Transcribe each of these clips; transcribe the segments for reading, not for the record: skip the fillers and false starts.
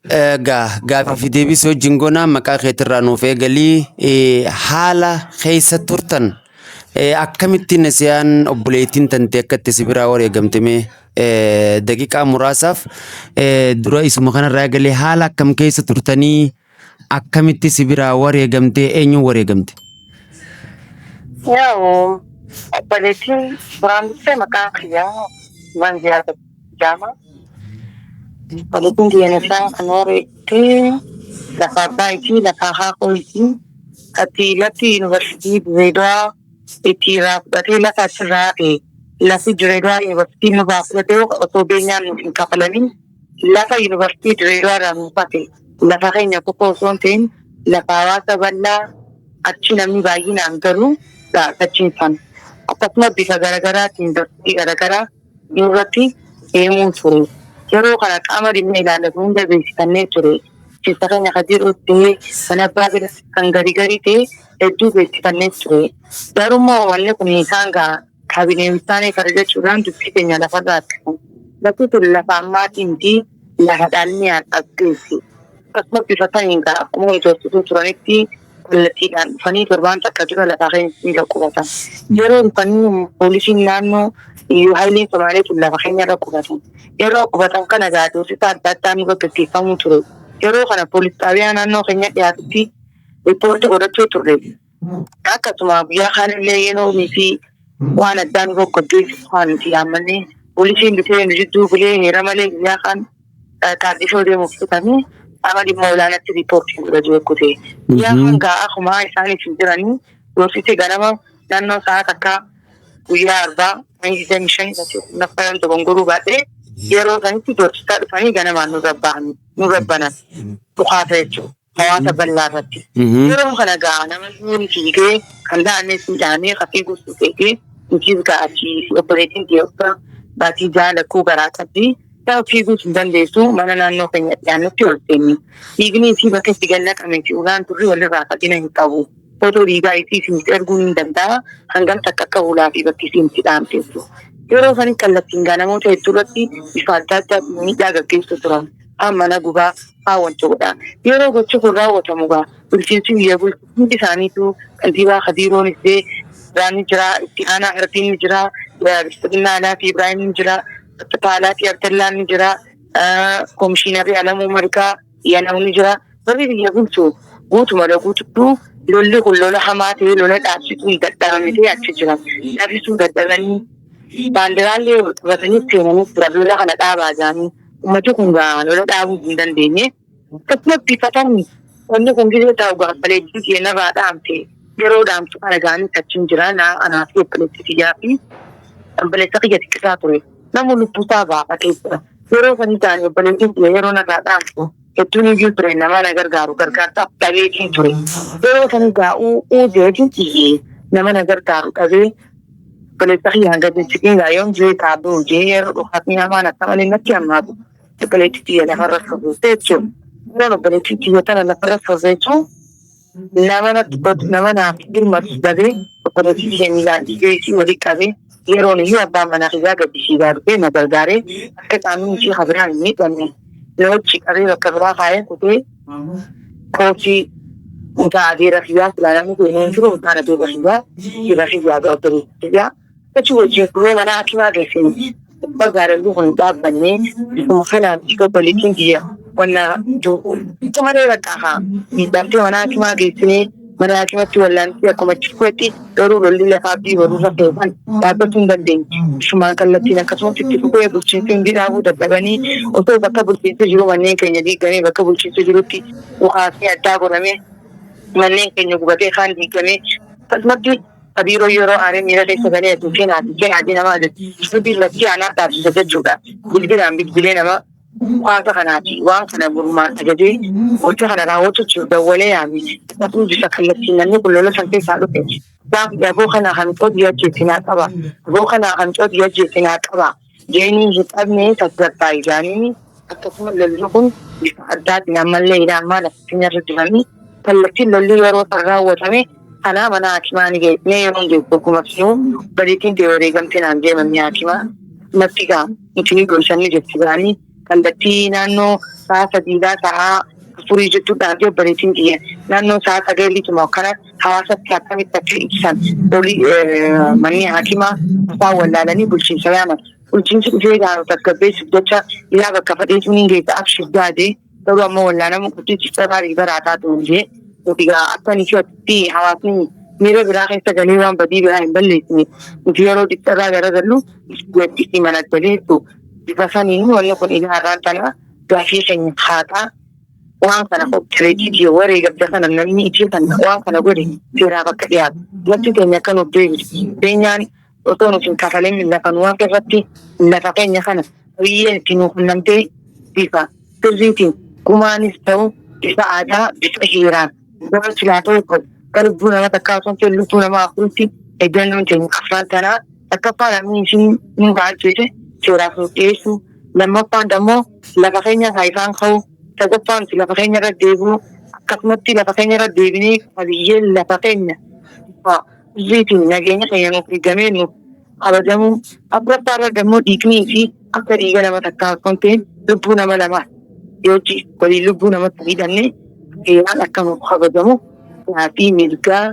Egaa gaafii fi deebii si wajjin goonaa maqaa keetirraa nuuf eegalii haala keessa turtan akkamittiin Nasiyaan obboleettiin tante akka itti si biraa wareegamte mee daqiiqaa muraasaaf dura isuma kanarraa eegalee haala akkam keessa turtanii akkamitti si biraa wareegamte eenyuun wareegamte? Yaa'u obboleettiin duraan dursee maqaan kiyyaa Manziyaa Jaama. Obboleettiin kiyya Nasraan kan wareegte lafa abbaa isii lafa akaakuu isii ati lafti yuunivarsiitii Dirreedawaa itti irraa fudhatee lafa achirraa hafe lafi Dirreedawaa yuunivarsiitii nurraa fudhatee osoo beenyaan nuuf hin kafalamin lafa yuunivarsiitii Dirreedawaa irraa nuuf hafe lafa keenya qofa osoo hin ta'in lafa hawaasa bal'aa achi namni baay'inaan galu achiin san akkasuma bifa garaagaraatiin dorgommii garaagaraa nurratti deemuu ture. Yeroo kana qaama dhimma ilaallatu hunda beeksifannee ture. Keessa keenya kan jiru ta'ee kan abbaa bira kan gari garii ta'e hedduu beeksifannee ture. Garuu wanni kun isaan ga'a kaabinee isaanii kana jechuudhaan dubbii keenya lafarraa harkisan. Lafti tun lafa ammaatii miti lafa dhaalmiyaan as geesse. Akkasuma bifa saniin ga'a akkuma hojjechiisuu turanitti kallattiidhaan dhufanii torbaan takka dura lafa keenya irra qubatan. Yeroo dhufanii poolisiin naannoo iyyuu hayileen Somaalee tun lafa keenya irra qubatan. Yeroo qubatan kana gaa doorsisa adda addaa nurra gaggeeffamuu ture. Yeroo kana poolis xaabiyaa naannoo keenya dhiyaatutti riippoortii godhachuu turre. Akkasuma guyyaa kaanillee yeroo fi waan addaa nurra gaggeessu waan nuti yaammanne poolisiin dhufee nu jidduu bulee heera malee guyyaa kaan kaardishoo deemuuf fudhatanii qaama dhimma olaanaatti riippoortii godhachuu eeggute. Guyyaa kaan gaa akkuma isaaniif hin jiranii doorsise ganama naannoo sa'a takkaa guyyaa arbaa 25 naffayan dogongoruu baadhee yeroo sanitti doorsisaa dhufanii ganamaan nurra bahan nurra banan dhukaasa jechuudha. Hawaasa bal'aa irratti. Yeroo kana gaa nama inni fiigee kan da'ames ni dhahamee kan fiiguus ni fiigee nutis gaa achii obboleettiin kiyya baatii ja'a lakkuu garaa qabdi. Yaa fiiguus hin dandeessu mana naannoo keenya dhiyaannutti ol seenne. Dhiigni isii bakka itti gad naqamee fi ulaan turri walirraa fagina hin qabu. Footoo dhiigaa isii isiniif erguun hin danda'a. Hangam takka akka ulaa fi bakki isiin itti dhaamte jechuudha. Yeroo sanii kallattiin gaa namoota hedduu irratti bifa adda addaa miidhaa gaggeessu turan. Haan mana gubaa, haan wanta godhaa. Yeroo gochi kun raawwatamu gaa bulchiinsi biyya bulchu hundi isaaniitu kantiibaa Kadiiroonis ta'e Biraan ni jira, itti aanaa Ardiin ni jira, Bilxiginnaa Alaa fi Ibraahim ni jira, Taalaa fi Abdallaan ni jira, Komishiinarri Alamuu Margaa Yanaw ni jira. Warri biyya bulchu guutuma guutuu lolli kun lola hamaa ta'e lola dhaabsisuun dadhabame ta'e achi jira. Dhaabsisuu dadhabanii baandiraallee ol qabatanii seenanii jira lola kana dhaabaa jiranii. Uummati kun gaa lola dhaabuu hin dandeenye. Akkasumas bifatan wanni kun gizee taa'u gaa obboleettii kiyya narraa dhaamte yeroo dhaamtu kana gaanis achi jira naa anaa fi obboleettii kiyyaa fi obboleessa kiyya xiqqisaa ture. Nama lubbuusaa baafatee jira. Yeroo sanii ta'anii obboleettiin kiyya yeroo narraa dhaamtu hedduun iyyuu ture nama na gargaaru gargaarsaaf dhabeetiin ture. Yeroo sanii gaa uu jeetiin iyyee nama na gargaaru dhabee obboleessa kiyya hanga jechiin gaa yoom jee taaboo jee yeroo dhukaasni hamaan akka malee natti hammaatu obboleettii kiyya lafarra sirreessee jechuudha. Yeroo obboleettii kiyya tana lafarra sirreessu nama natti nama naaf birmatu dhabee obboleettii kiyya miilaan dhiigee isii walii qabee yeroon iyyuu abbaan manaa kiyyaa gadi fiigaa dhufee na gargaaree akka qaamni ishii kabiraan hin miidhamne na wajji qabee bakka biraa kaayee kutee kootii mutaa adeera kiyyaa silaa namni kun hin jiru mutaan adeera kiyyaa jira kiyyaa obboleettii kiyyaa achi wajjin turee mana hakimaa geessine. Magaalaan kun hin dhaabbanne bifuma kanaan obboleettiin kiyya wanna jiru malee bakka haa miidhamtee mana hakimaa geessine mana hakimatti wallaantii akkuma achi fufetti garuu lolli lafaa fi barumsa keessan dhaabbachuu hin dandeenye. Bishumaan kallattiin akkasumas itti fufee bulchiinsi hundi dhaabuu dadhabanii osoo bakka bulchiinsi jiru manneen keenya diigamee bakka bulchiinsi jirutti dhukaasni addaa godhamee manneen keenya gubatee kaan diigamee akkasumatti Kabiiroo yeroo aaree miira keessa galee ati kenaati kenaati nama ajaju dubbiin lakkii aanaa dhaabsisa jechuudha. Bilbilaan bilbilee nama dhukaasa kanaati waan kana gurmaan ajajee gocha kana raawwachuuf dawwalee yaame. Akkasumas bifa kallattiin namni kun lola san keessaa dhufe. Gaafa aboo kana kan qoodii ajjeesinaa qaba. Aboo kana kan qoodii ajjeesinaa qaba. Jeenii hin qabne tasgabbaa'ii jaanii akkasuma lolli kun bifa addaatiin ammallee ilaamaa lafa keenyarra jiranii kallattiin lolli yeroo san raawwatame kanaa mana hakimaa ni geessine yeroo geessu akkuma fi'u baliitiin ta'e wareegamtee naan jee manni hakimaa natti gaa nuti ni gorsanni jechi gaanii kallattii naannoo Sa'a sadiidhaa sa'a 4 jechuudhaan fi obboleettiin kiyya naannoo sa'a 9tuma akkana hawaasatti akkamitti akka ibsan olii manni hakimaa afaan wallaalanii bulchiinsa yaaman. Bulchiinsi dhufee gaafa tasgabbeessuuf jecha ilaa bakka fadheetu ni geessa abshir gaadee garuu ammoo wallaanamuu qabdi ciccitaa baraataa ta'u jee nuti gaa akka ni hawaasni miira biraa keessa galee waan badii biraa hin balleessine nuti yeroo xiqqarraa garagallu itti mana galeessu bifa saniin wanni kun ilaa tana gaafii keenya haataa waan kana obboleettii wareegamte kana namni ishee kana waan kana godhe seeraaf akka dhiyaatu lafti keenya akka nuuf deebisu beenyaan osoo nuti hin kafalin lafa nu waan irratti lafa keenya kana biyyeen itti nuuf qunnamtee bifa sirriitiin gumaanis ta'u bifa aadaa bifa heeraan gara silaa ta'u gara lubbuu nama takkaa osoo hin ta'in lubbuu nama afuritti eeggannoon keenya afaan tanaa takkaffaa namni isin nu baachise seeraaf nuuf dhiyeessu lammaffaan immoo lafa keenya saayifaan ka'u sadaffaan lafa keenya irra deebi'u akkasumatti lafa keenya irra deebinee qabiyyeen lafa keenya bifa sirriitiin nageenya keenya nuuf eegamee nuuf kabajamuu afuraffaa irra immoo dhiignii fi akka dhiiga nama takkaa osoo hin ta'in lubbuu nama lamaa yoo waliin lubbuu namatti hidhanne seeraan akka nuuf kabajamu gaafii mirgaa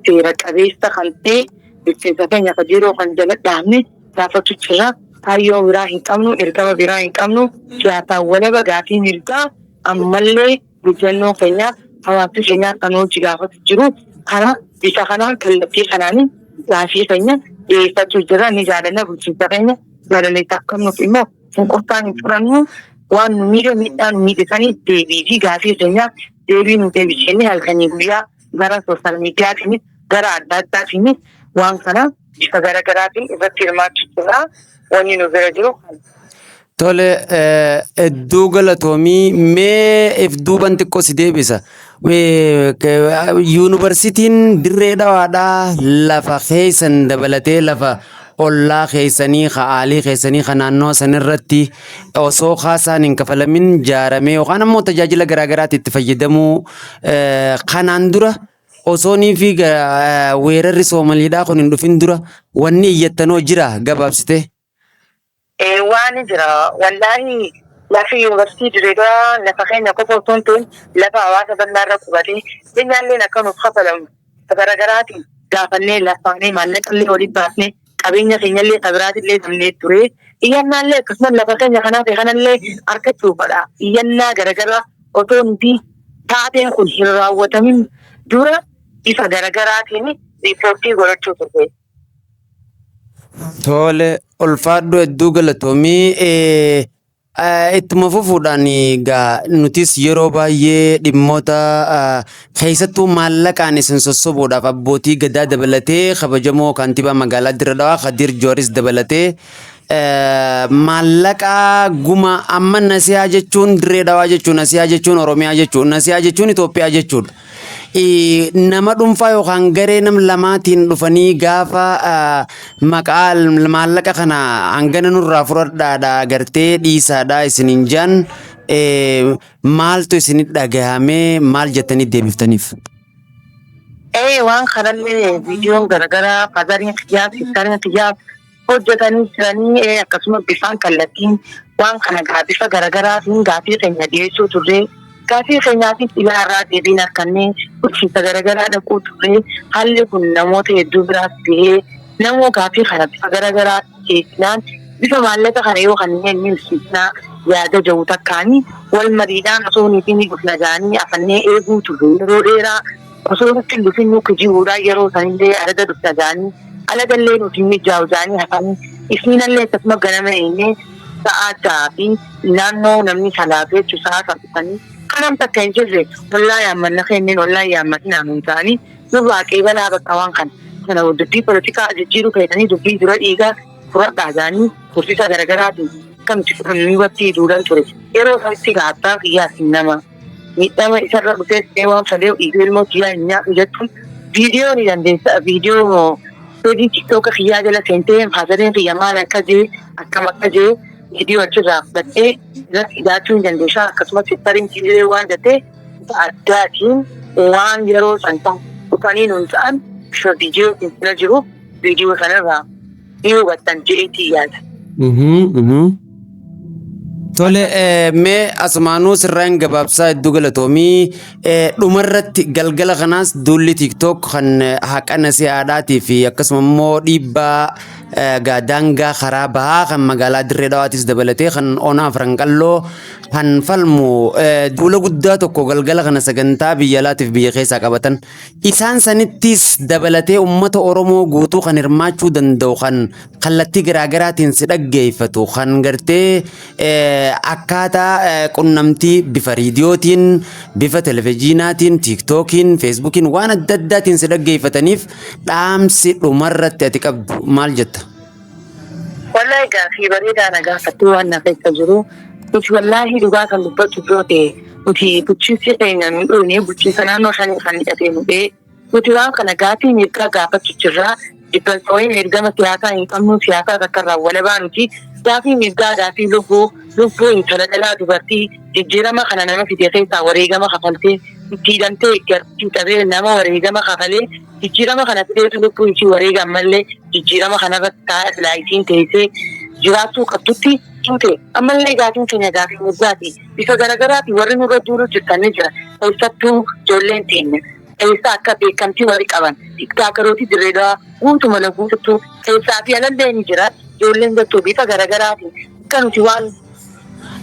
seera qabeessa kan ta'e bulchiinsa keenya qajeeloo kan jala dhaabne gaafachuu jira. Kaayyoo biraa hin qabnu, ergama biraa hin qabnu, siyaasaan walaba gaafii mirgaa ammallee hojjannoo keenyaaf hawaasni keenyaaf kan hojii gaafatu jiru. Kana bifa kanaan kallattii kanaan gaafii keenya dhiyeeffachuu jira. Ni jaalanna bulchiinsa keenya jaalaleessaaf qabnuuf immoo cunqurtaan hin fudhannu waan nu miidhe miidhaa nu miidhe sanii deebii fi gaafii keenyaaf deebii nu deebisanii halkanii guyyaa gara sooshaal miidiyaatiinis gara adda addaatiinis waan kana bifa garaagaraatiin irratti hirmaachuu jira. Wanni nu bira jiru. Tole, hedduu galatoomii. Mee if duuban xiqqoo si deebisa. Yuunivarsiitiin Dirree Dhawaadhaa lafa keessan dabalatee lafa ollaa keessanii haalii keessanii ka naannoo sanirratti osoo kaasaan hin kafalamin jaaramee yookaan ammoo tajaajila garaagaraatti itti fayyadamuu kanaan dura osoo nii fi weerarri Soomaliidhaa kun hin dhufin dura wanni iyyattanoo jira gabaabsite. Waan jira wallaahi lafi yuunivarsiitii Dirree Dhawaa lafa keenya qofa osoo hin ta'in lafa hawaasa bal'aa irra qubatee keenyaallee akka nuuf kafalamu garaagaraatiin gaafannee lafaanee maallaqallee walitti baasnee qabeenya keenyallee kabiraatillee sabnee ture. Iyyannaallee akkasumas lafa keenya kanaaf kanallee argachuufadha. Iyyannaa garaagaraa otoo nuti taateen kun hin raawwatamin dura bifa garaagaraatiin riippoortii godhachuu turre. Tole, ulfaadhu, hedduu galatoomii. Ittuma fufuudhaan egaa nutis yeroo baay'ee dhimmoota keessattuu maallaqaan isin sossobuudhaaf abbootii gadaa dabalatee kabajamoo kantiibaa magaalaa Dirree Dhawaa Kadir Jooris dabalatee maallaqa guma amma nasiyaa jechuun Dirree Dhawaa jechuun nasiyaa jechuun Oromiyaa jechuun nasiyaa jechuun Itoophiyaa jechuudha. Nama dhuunfaa yookaan garee nam lamaatiin dhufanii gaafa maqaa maallaqa kana hangana nurraa fudhadhaadha gartee dhiisaadha isiniin jaan maaltu isinit dhagahamee maal jettanii deebiftaniif? Waan kanallee viidiyoon garaagaraa fadariin xiyyaaf sistariin xiyyaaf hojjetanii jiranii akkasuma bifaan kallattiin waan kana bifa garaagaraatiin gaafii keenya dhiyeessuu turre. Gaafii keenyaafis ilaarraa deebiin harkannee bulchiinsa garaagaraa dhaquu turre. Haalli kun namoota hedduu biraas gahee namoo gaafii kana bifa garaagaraa dhiyeessinaan bifa maallaqa kana yoo kanneen ni ibsinaa yaada jiru takkaanii wal mariidhaan osoo nuti ni dhufna jaanii afannee eeguu turre yeroo dheeraa osoo nutti hin dhufin nu kijibuudhaan yeroo sanillee alaga dhufna jaanii alagallee nuti hin mijaa'u jaanii hafanii isniinallee akkasuma ganama eenyee sa'a 6 fi naannoo namni salaatu jechuun sa'a san dhufanii kanam takka hin jirre ollaa yaammanna kenneen ollaa yaammatinaa nuun ta'anii nurraa qeebalaa bakka waan kana kana dubbii poolitikaa jijjiiruu feetanii dubbii dura dhiigaa fudhadhaa jaanii tursiisa garaagaraatiin akkamitti fudhannu irratti duulan ture yeroo sanitti abbaa kiyyaas nama miidhama isarra dhufee ta'ee waan fedhe dhiigee ilmoo kiyyaa hin nyaatu jechuun viidiyoo ni dandeessa viidiyoo peejii tiktoka kiyyaa jala seentee faazaleen kiyya maal akka jee akkam akka jee viidiyoo achirraa fudhattee irratti hidhaachuu ni dandeessa akkasumas sistariin illee waan jettee bifa addaatiin waan yeroo san ta'u dhufanii nuun ta'an bifa viidiyootiin bira jiru viidiyoo sanarraa ni hubattan je'eetii yaada. Tole, mee asumaanuu sirraa hin gabaabsaa, hedduu galatoomii. Dhumarratti galgala kanaas duulli TikTok kan haqa nasihaadhaatii fi akkasuma immoo dhiibbaa daangaa karaa bahaa kan magaalaa Dirree Dhawaatis dabalatee kan Onaa Afran Qalloo kan falmu duula guddaa tokko galgala kana sagantaa biyya alaatiif biyya keessaa qabatan. Isaan sanittis dabalatee uummata Oromoo guutuu kan hirmaachuu danda'u, kan kallattii garaagaraatiin si dhaggeeffatu, kan gartee akkaataa qunnamtii bifa riidiyootiin, bifa televizyiinaatiin, TikTokiin, Facebookiin, waan adda addaatiin si dhaggeeffataniif dhaamsi dhumarratti ati qabdu maal jetta? Wallahi gaafii bareedaa na gaafattuu. Waan na keessa jiru nuti wallaahi dhugaa kan dubbatu yoo ta'e, nuti bulchiinsi keenya nu dhoone, bulchiinsa naannoo shanii kan hidhatee nu dhee. Nuti waan kana gaafii mirgaa gaafachuu jirraa. Jibbansa ergama siyaasaa hin qabnu, siyaasaa takka irraa walabaa. Nuti gaafii mirgaa, gaafii lubbuu, lubbuu intala dhalaa dubartii jijjiirama kana nama fide keessaa wareegama kafaltee itti hidhamtee itti harkisii qabee nama wareegama kafalee jijjiirama kana fideetu lubbuu isii wareega ammallee jijjiirama kanarratti taa'aa silaa isiin teessee jiraachuu qabdutti tuute. Ammallee gaafiin keenya gaafii mirgaati. Bifa garaagaraatiin warri nurra duuluu jirtan ni jira. Keessattuu ijoolleen teenya keessa akka beekamtii warri qaban TikTokerooti Dirree Dhawaa guutuma la guututtuu keessaa fi alallee ni jira. Ijoolleen jettuu bifa garaagaraatiin akka nuti waan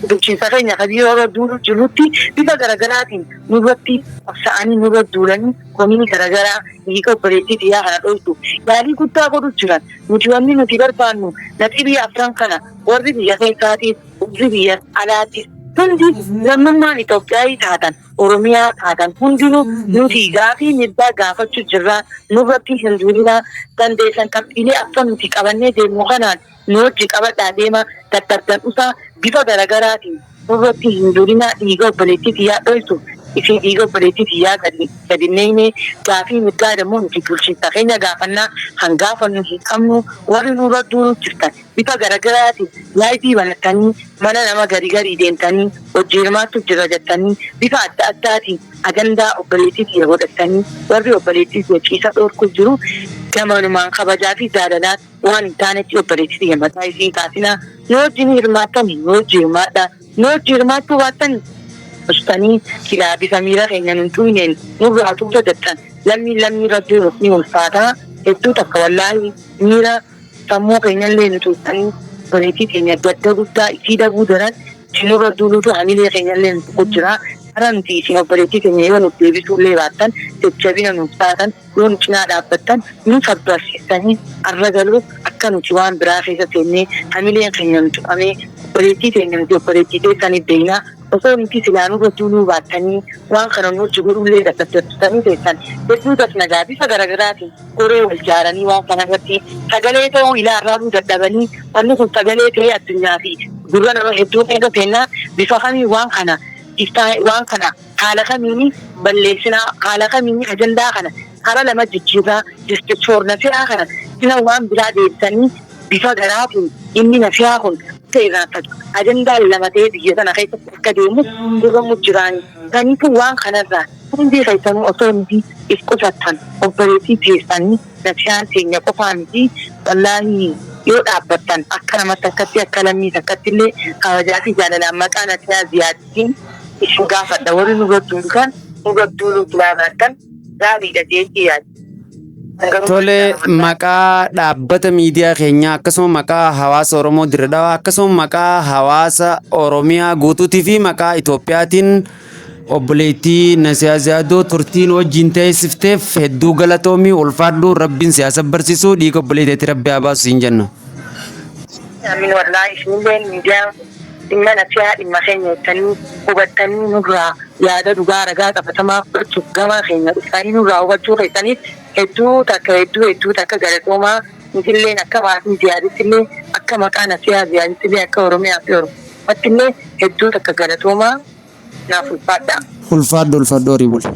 bulchiinsa keenya kan yeroo duuluu jirrutti bifa garaagaraatiin nurratti qabsa'anii, nurra duulanii, komii garaagaraa dhiiga obboleettii xiyyaa kana dhoytu yaalii guddaa godhu jiran. Nuti wanni nuti barbaannu naxibii afran kana warri biyya keessaatiif, warri biyya alaatiif, hundi lammummaan Itoophiyaa taatan, Oromiyaa taatan, hundinuu nuti gaafii mirgaa gaafachuu jirraa, nurratti hin duulinaa. Dandeessan qabxiilee afran nuti qabannee deemnu kanaan nu wajji qabadhaa deema. Dadhabdan dhusaa, bifa garaagaraatiin nurratti hin duulinaa. Dhiiga obboleettii xiyyaa dhoytu isin dhiiga obboleettii xiyyaa gadi neeyne. Gaafii mirgaa immoo nuti bulchiinsa keenya gaafannaa, kan gaafannu hin qabnu. Warri nurra duuluu jirtan bifa garaagaraatiin live banattanii, mana nama garii garii deemtanii hojii hirmaachuu jira jettanii, bifa adda addaatiin ajandaa obboleettii xiyya godhattanii warri obboleettii xiyya ciisa dhorku jiru, gamanumaan kabajaa fi jaalalaan waan hin taanetti obboleettii xiyya mataa isiin kaasinaa. Nu wajjin hirmaattanii nu wajji hirmaadhaa, nu wajji hirmaachuu baattanii ustanii silaa bifa miira keenya nun tuyneen nurraa tuuta jettan. Lammii lammii irra jiruuf ni ulfaataa hedduu takka. Wallaahi miira sammuu keenyallee nu tuutanii, obboleettii keenya gadda guddaa isii dhabuu daran isinurra duuluutu hamilee keenyallee nu tuqu jira. Hara nuti isin obboleettii keenya yoo nuuf deebisuullee baattan, jajjabina nuuf taatan, yoo nu cinaa dhaabbattan, nu sabbarsiistanii arra galuu akka nuti waan biraa keessa seennee hamileen keenya nu tuqamee. Obboleettii keenya nuti obboleettii keessaniif beeknaa. Osoo nuti silaa nurra duuluu baattanii, waan kana nu hojii godhullee dadhabdatanii teessan hedduu tasnagaa bifa garaagaraatiin koree wal jaaranii waan kana irratti sagalee ta'uu ilaarraaduu dadhabanii, wanni kun sagalee ta'ee addunyaa fi gurra nama hedduu keessa seennaa, bifa kamii waan kana iftaa, waan kana haala kamiin balleessinaa, haala kamiin ajandaa kana kara lama jijjiirraa, justice Nasiyaa kana sina waan biraa deebisanii bifa garaatiin inni Nasiyaa kun akka irraanfatu ajandaan lama ta'ee biyya sana keessatti akka deemu godhamu jiraani. Kaniifuu waan kanarraa hundi keessanuu osoo nuti if qusattan, obboleettii teessanii Nasiyaan teenya qofaa miti, wallaahi yoo dhaabbattan akka namatti akkatti akka lammii takkatti illee kabajaa fi jaalalaan maqaa Nasiyaa Ziyaadtiin isin gaafadha. Warri nurra duultan nurra duuluu silaa baattan gaariidha jeetii yaada. Tole, maqaa dhaabbata miidiyaa keenyaa, akkasuma maqaa hawaasa Oromoo Dirree Dhawaa, akkasuma maqaa hawaasa Oromiyaa guutuutii fi maqaa Itoophiyaatiin obboleettii Nasiyaa Ziyaadoo turtiin wajjin teessifteef hedduu galatoomii, ulfaadhu. Rabbiin siyaasa barsiisuu, dhiiga obboleettiitti rabbi haa baasu siin jenna. Amin. Wallaahi isinillee miidiyaa dhimma Nasiyaa dhimma keenya jettanii hubattanii nurraa yaada dhugaa ragaa qabatamaa fudhachuuf gama keenya dhuftanii nurraa hubachuu keessaniif hedduu takka, hedduu hedduu takka galatoomaa. Nutilleen akka maatii Ziyaaditti illee, akka maqaa Nasiyaa Ziyaaditti illee, akka Oromiyaa fi Oromootti illee hedduu takka galatoomaa, naaf ulfaadhaa. Ulfaadhu, ulfaadhu, horii buli.